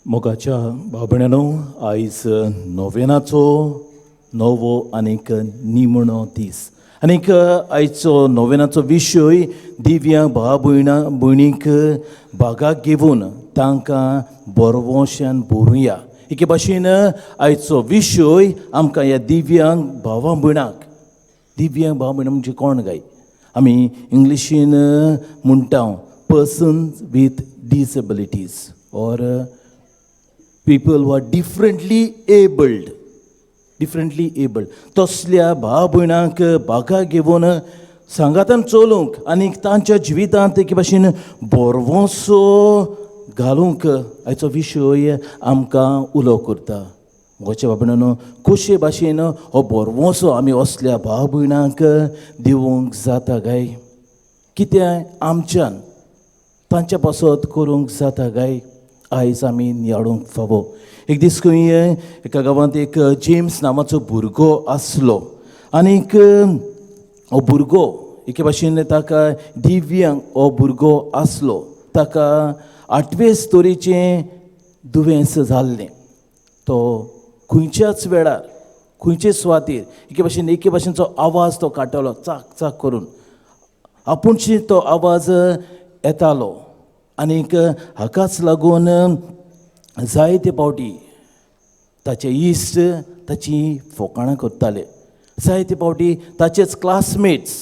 मोगाच्या भाव भयणांनो, आयज नोवेनाचो नवो आनीक निमणो दीस आनीक आयचो नोवेनाचो विशय दिव्यांग भाव भयणां भयणीक भागाक घेवन तांकां बरवोशान बरुया. एके भाशेन आयचो विशय आमकां ह्या दिव्यांग भावा भयणाक, दिव्यांग भाव भयणां म्हणजे कोण काय, आमी इंग्लिशीन म्हणटा persons with disabilities or people who are differently abled, differently abled. तसल्या भाव भयणांक बागा घेवन सांगातान चलूंक आनी तांच्या जिवितांत एके भाशेन बरवंसो घालूंक आयचो विशय आमकां उलो करता. मोगाच्या बाबणानो, कशे भाशेन हो बरवंसो आमी असल्या भाव भयणांक दिवंक जाता काय, कितें आमच्यान तांच्या पासत करूंक जाता काय, आयज आमी नियाळूंक फावो. एक दीस खंय एका गांवांत एक जेम्स नांवाचो भुरगो आसलो आनीक हो भुरगो एके भाशेन ताका दिव्यांग हो भुरगो आसलो. ताका आठवेच तरेचें दुयेंस जाल्लें. तो खंयच्याच वेळार खंयचे सुवातेर एके भाशेन एके भाशेनचो आवाज तो काडटालो, चाक चाक करून आपूणशी तो आवाज येतालो. आनीक हाकाच लागून जायते फावटी ताचे इश्ट ताची फोकाणां करताले, जायते फावटी ताचेच क्लासमेट्स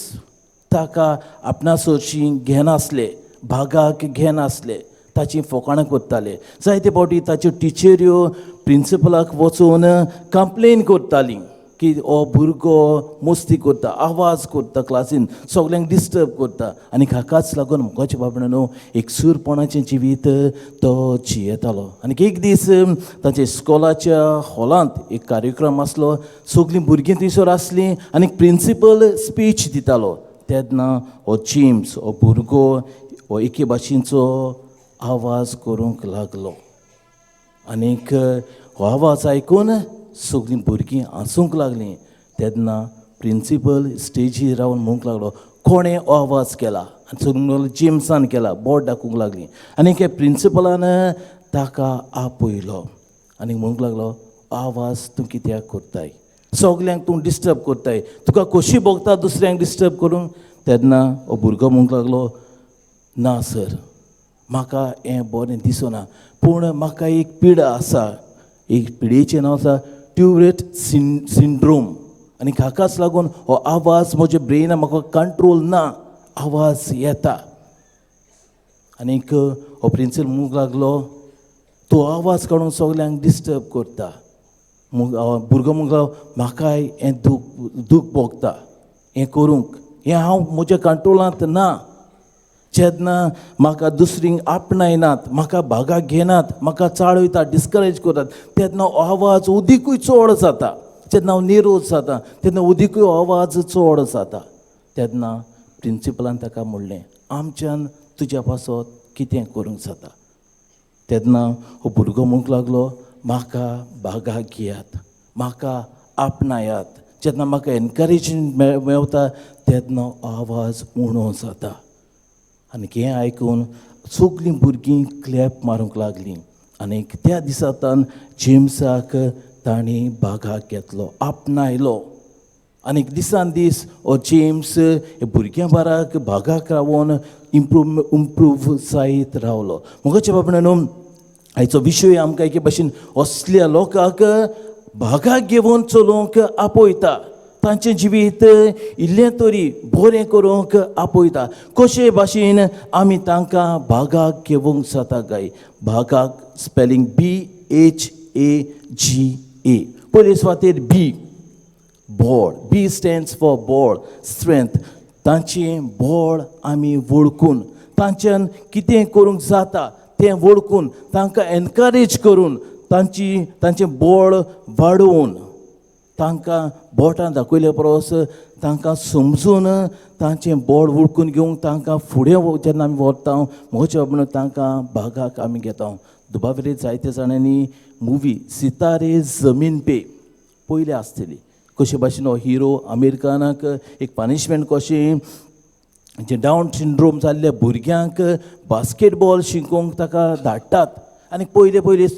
ताका आपणा सरशीं घेनासले, भागाक घेनासले, ताची फोकाणां करताले. जायते फावटी ताच्यो टिचऱ्यो प्रिंसिपलाक वचून कंप्लेन करतालीं की हो भुरगो मस्ती करता, आवाज करता, क्लासीन सगल्यांक डिस्टर्ब करता. आनी हाकाच लागून मुखाच्या बाबणानो एकसूरपणाचें जिवीत तो जियेतालो. आनी एक दीस ताच्या इस्कोलाच्या हॉलांत एक कार्यक्रम आसलो, सगलीं भुरगीं थंयसर आसलीं आनी प्रिंसिपल स्पीच दितालो. तेन्ना हो जेम्स हो भुरगो हो एके भाशेचो आवाज करूंक लागलो आनीक हो आवाज आयकून सगलीं भुरगीं हांसूंक लागलीं. तेन्ना प्रिंसिपल स्टेजीर रावन म्हणूंक लागलो, कोणें हो आवाज केला? आनी सगळीं म्हणूंक लागली, जेम्सान केला. बोट दाखोवंक लागलीं. आनी त्या प्रिंसिपलान ताका आपयलो आनी म्हणूंक लागलो, आवाज तूं कित्याक करताय? सगल्यांक तूं डिस्टर्ब करताय, तुका कशी भोगता दुसऱ्यांक डिस्टर्ब करूंक? तेन्ना हो भुरगो म्हणूंक लागलो, ना सर, म्हाका हें बरें दिसना, पूण म्हाका एक पिडा आसा, एक पिडेचें नांव आसा ट्युरेट सिंड्रोम आनी हाकाच लागून हो आवाज म्हज्या ब्रेना म्हाका कंट्रोल ना, आवाज येता. आनीक हो प्रिंसिपल म्हणूंक लागलो, तूं आवाज काडून सगल्यांक डिस्टर्ब करता. भुरगो म्हणूंक लागलो, म्हाकाय हें दूख भोगता हें करूंक, हें हांव म्हज्या कंट्रोलांत ना. जेन्ना म्हाका दुसरींक आपणायनात, म्हाका भागाक घेनात, म्हाका चाळयतात, डिस्करेज करतात, तेन्ना हो आवाज उदीकूय चड जाता. जेन्ना हांव निरोज जाता तेन्ना उदीकूय आवाज चड जाता. तेन्ना प्रिंसिपलान ताका म्हणलें, आमच्यान तुज्या पासत कितें करूंक जाता? तेन्ना हो भुरगो म्हणूंक लागलो, म्हाका बागाक घेयात, म्हाका आपणायात. जेन्ना म्हाका एनकरेजमेंट मेवता तेन्ना आवाज उणो जाता. आनी हें आयकून सगलीं भुरगीं क्लॅप मारूंक लागलीं. आनी त्या दिसांतान जेम्साक तांणी बागाक घेतलो, आपणायलो. आनी दिसान दीस हो जेम्स भुरग्यां बाराक बागाक रावोन इम्प्रूव जायत रावलो. मोगाच्या बाबा, आयचो विशय आमकां एके भाशेन असल्या लोकांक भागाक घेवन चलोवंक आपयता, तांचें जिवीत इल्लें तरी बरें करूंक आपयता. कशे भाशेन आमी तांकां भागाक घेवंक जाता काय? भागाक spelling BHAGA. पयले सुवातेर बी, बळ, बी स्टँड्स फॉर बळ, स्ट्रेंथ. तांचें बळ आमी वळखून तांच्यान कितें करूंक जाता तें वळखून तांकां एनकरेज करून तांचें बळ वाडोवन तांकां बोटां दाखयल्या परस तांकां समजून तांचें बळ वळखून घेवंक तांकां फुडें जेन्ना आमी व्हरता, म्हज्या म्हणून तांकां भागाक आमी घेता. दुबावेले जायते जाणांनी मुवी सितारे जमीन पे पयली आसतली, कशे भाशेन हो हिरो आमीर खानाक एक पनिशमेंट कशें जे डावन सिंड्रोम जाल्ल्या भुरग्यांक बास्केटबॉल शिकोवंक ताका धाडटात. आनी पयले पयले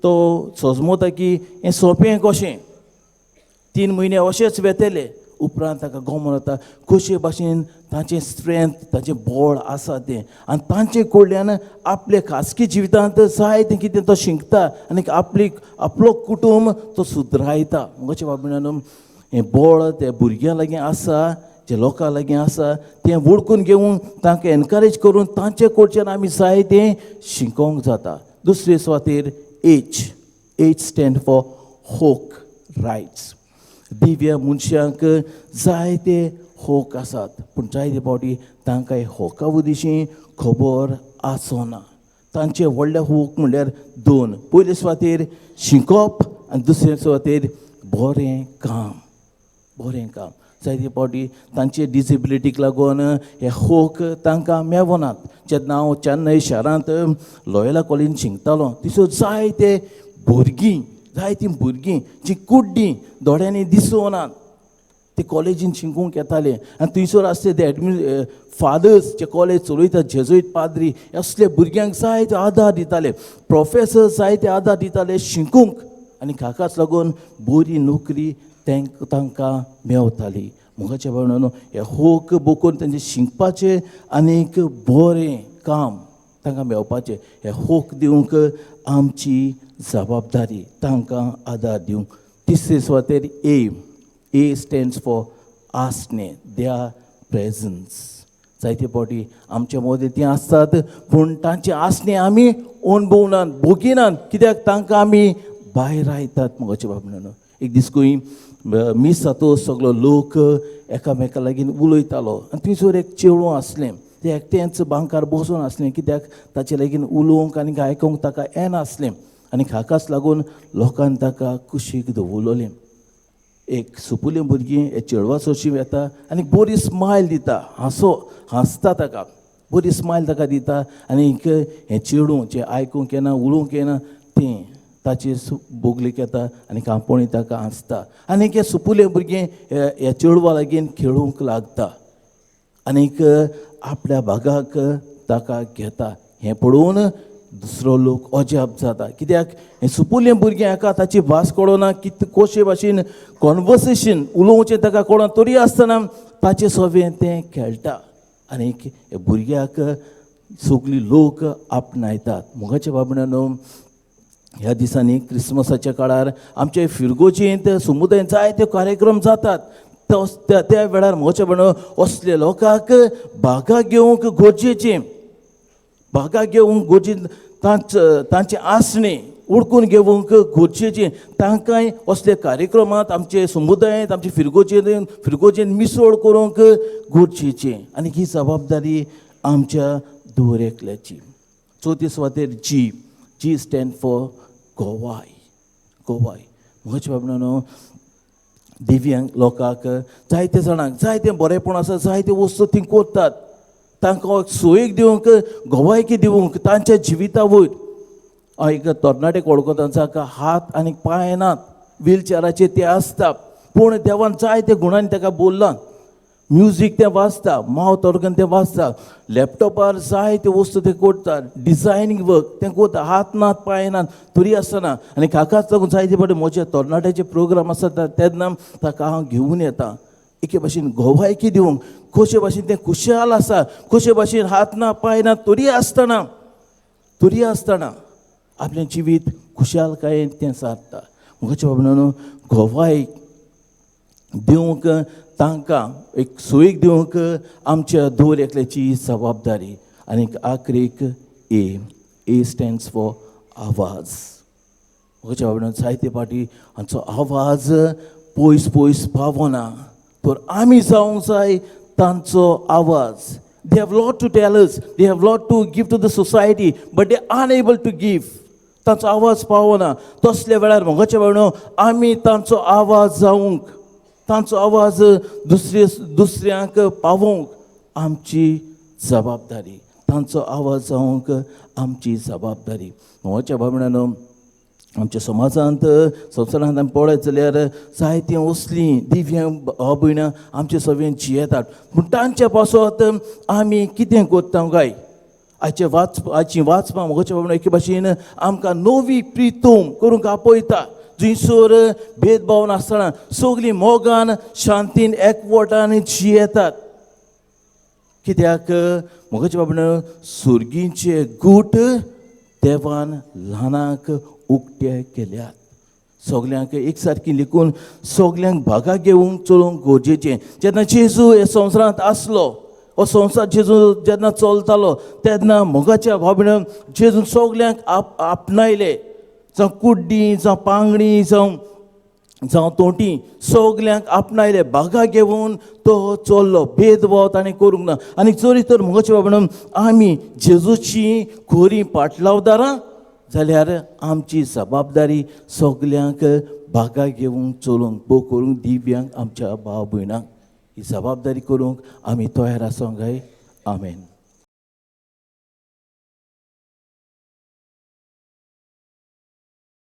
तो सजमता की हें सोंपें कशें, 3 म्हयने अशेंच वेतले. उपरांत ताका गमन वता कशे भाशेन तांचें स्ट्रेंथ, तांचें बळ आसा तें, आनी तांचे कडल्यान आपले खासगी जिवितांत जाय तें कितें तो शिकता आनी आपली आपलो कुटुंब तो सुदरायता. म्हजे बाबा हें बळ ते भुरग्यां लागीं आसा, जे लोकां लागीं आसा तें वळखून घेवन तांकां एनकरेज करून तांचे कडच्यान आमी जाय तें शिकोवंक जाता. दुसरे सुवातेर एच, एच स्टँड फॉर होक रायट्स. दिव्य मनशांक जायते होक आसात, पूण जायते फावटी तांकां होका उदेशी खबर आसना. तांचे व्हडले होक म्हणल्यार 2, पयले सुवातेर शिकप आनी दुसरे सुवातेर बरें काम. बरें काम जायते फावटी तांचे डिसेबिलिटीक लागून हे होक तांकां मेळनात. जेन्ना हांव चेन्नय शारांत लॉयला कॉलेजीन शिकतालो थंयसर जायते भुरगीं, जायतीं भुरगीं जीं कुड्डीं दोळ्यांनी दिसनात ते कॉलेजीन शिकूंक येताले. आनी थंयसर आसले ते एडमि फादर्स जे कॉलेज चलयतात, जेजुईत पाद्री, असले भुरग्यांक जायते आदार दिताले, प्रोफेसर जायते आदार दिताले शिकूंक, आनी हाकाच लागून बरी नोकरी तांकां मेवताली. म्हज्या भावणानो हे होक बोकून तेंचें शिकपाचें आनीक बरें काम तांकां मेळपाचें, हे होक दिवंक आमची जबाबदारी, तांकां आदार दिवंक. तिसरे सुवातेर ए, ए स्टँड्स फॉर आसणें, their presence. जायते फावटी आमच्या मदीं तीं आसतात पूण तांचें आसणें आमी अणभवनात, भोगिनात, कित्याक तांकां आमी भायर आयतात. म्हज्या बाबा एक दीस खंय मीस जातो सगलो लोक एकामेका लागीं उलयतालो आनी थंयसर एक चेडूं आसलें, तें एकटेंच बांकार बसून आसलें, कित्याक ताचे लागीं उलोवंक आनी आयकोंक ताका येनासलें आनी हाकाच लागून लोकान ताका कुशीक दवरलें. एक सुपुल्ली भुरगीं हे चेडवा सोशी येता आनी बरी स्मायल दिता, हांसो हांसता ताका, बरी स्मायल ताका दिता आनी हें चेडूं जें आयकूंक येना उलोवंक येना तें ताचे बोगलेक येता आनी कांपोणी ताका हांसता आनी हें सुपुल्लें भुरगें ह्या चेडवा लागीं खेळूंक लागता आनीक आपल्या भागाक ताका घेता. हें पळोवन दुसरो लोक अजाप जाता, कित्याक हें सुपुल्लें भुरगें हाका ताची भास कळना, कित कशे भाशेन कॉन्वर्सेशन उलोवचें ताका कळना, तरी आसतना ताचे सवें तें खेळटा आनीक हे भुरग्याक सगळी लोक आपणायतात. मोगाच्या बाबणानो ह्या दिसांनी क्रिसमसाच्या काळार आमचे फिरगोजेंत समुदायांत जायते कार्यक्रम जातात. त्या वेळार मोगाच्या बाबणानो असले लोकांक भागा घेवंक गरजेचें, भागा घेवंक गरजेचें, तांचें आसणें उडकून घेवंक गरजेचें, तांकांय असले कार्यक्रमांत आमचे समुदायांत आमचे फिरगोजेंत मिसळ करूंक गरजेचें आनी ही जबाबदारी आमच्या दर एकल्याची. चवथी सुवातेर जी, जी स्टँड फॉर गोवाय. गोवाय म्हज्या बाबणानो दिव्यांग लोकांक जायते जाणांक जायते बरेंपण आसा, जायते वस्तू ती करतात, तांकां सोयीक दिवंक गोवायकी दिवंक तांच्या जिविता वयर. हांव एक तरणाटेक वळखता जाका हात आनी पांय नात, व्हीलचेराचेर ते आसता, पूण देवान जायते गुणांनी ताका बोल्लां. म्युजीक तें वाजता, मावथ ऑर्गन तें वाजता, लॅपटॉपार जायते वस्तू ते करता, डिजायनींग वर्क तें करता, हात नात पांय नात तरी आसतना. आनी हाकाच लागून जायते फावटी म्हजे तरणाट्याचे प्रोग्राम आसता तेन्ना ताका हांव घेवन येता, एके भाशेन गोवायकी दिवंक, कशे भाशेन तें खुशाल आसा, कशे भाशेन हात ना पांय ना तरी आसतना तरी आसतना आपलें जिवीत खुशालकायेन तें सारता. म्हज्या बाबा गोवाय दिवंक तांकां एक सोयीक दिवंक आमच्या दर एकल्याची जबाबदारी. आनी आखरीक ए, ए स्टँड्स फॉर आवाज. म्हज्या बाबा जायते फावटी हांचो आवाज पयस पयस पावना, तर आमी जावंक जाय तांचो आवाज. They have lot to tell us, they have lot to give to the society, but they unable to give. तांचो आवाज पावना. तसल्या वेळार मोगाच्या बाबा आमी तांचो आवाज जावंक, तांचो आवाज दुसऱ्यांक पावोवंक आमची जबाबदारी, तांचो आवाज जावंक आमची जबाबदारी. मोगाच्या बाबणानो आमच्या समाजांत संवसारांत आमी पळयत जाल्यार जायतीं असलीं दिव्यांग भाव भयणां आमचे सगळें जियेतात, पूण तांच्या पासत आमी कितें करता काय? आयचे वाच आयची वाचपां मोगाच्या बाबा एके भाशेन आमकां नवी प्रितूम करूंक आपयता, जंयसर भेदभाव नासतना सगळीं मोगान शांतीन एकवटान जियेतात. कित्याक मोगाच्या बाबा, सुर्गींचे गूट देवान ल्हानाक उक्ते केल्यात. सगल्यांक एक सारकी लिखून सगल्यांक भागा घेवंक चलोवंक गरजेचें. जेन्ना जेजू हे संवसारांत आसलो, हो संवसार जेजू जेन्ना चलतालो तेन्ना मोगाच्या भावना जेजून सगल्यांक आपणायले. जावं कुड्डी, जावं पांगडी, जावं जावं तोंटी, सगल्यांक आपणायले, बागा घेवन तो चल्लो. भेदभाव ताणें करूंक ना. आनी जरी तर मोगाच्या बाबा आमी जेजूची खरी पाटलावदारां जाल्यार आमची जबाबदारी सगल्यांक बागा घेवंक चलोवंक, भोव करूंक दिव्यांक आमच्या भाव भयणांक ही जबाबदारी करूंक आमी तयार आसोंक जाय. आमेन.